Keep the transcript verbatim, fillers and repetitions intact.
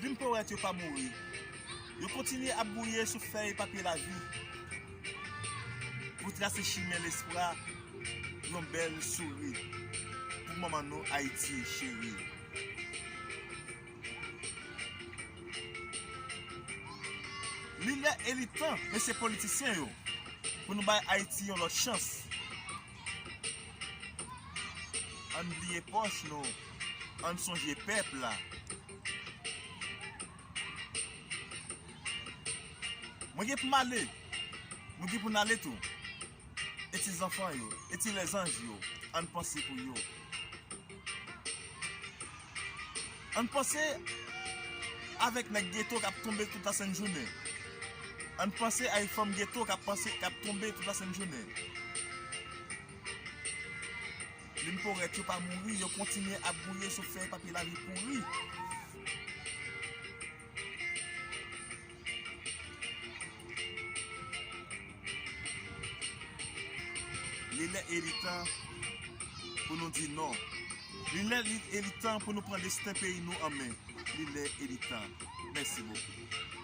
Limporèt yo pa mouri. Yo kontinye ap gouye sou fèy papye lavi pou trase chimen lespwa yon bèl souri pou manman nou Ayiti cheri. Li lè e li tan, mesye politisyen yo, pou nou bay Ayiti yon lòt chans. Ann bliye pòch nou, ann sonje pèp la. Mwen gen pou m ale, nou gen pou n ale tou. E ti zanfan yo, e ti lèzanj yo, ann panse pou yo. Ann panse avèk nèg geto k ap tonbe tout lasent jounen. Ann panse avèk fanm geto k ap panse, k ap tonbe tout lasent jounen. Limporèt yo pa mouri, yo kontinye ap gouye sou fèy papye lavi pouri. Li lè e li tan pou nou di non. Li lè e li tan pou nou pran desten peyi nou an men. Li lè e li tan. Mèsi bokou.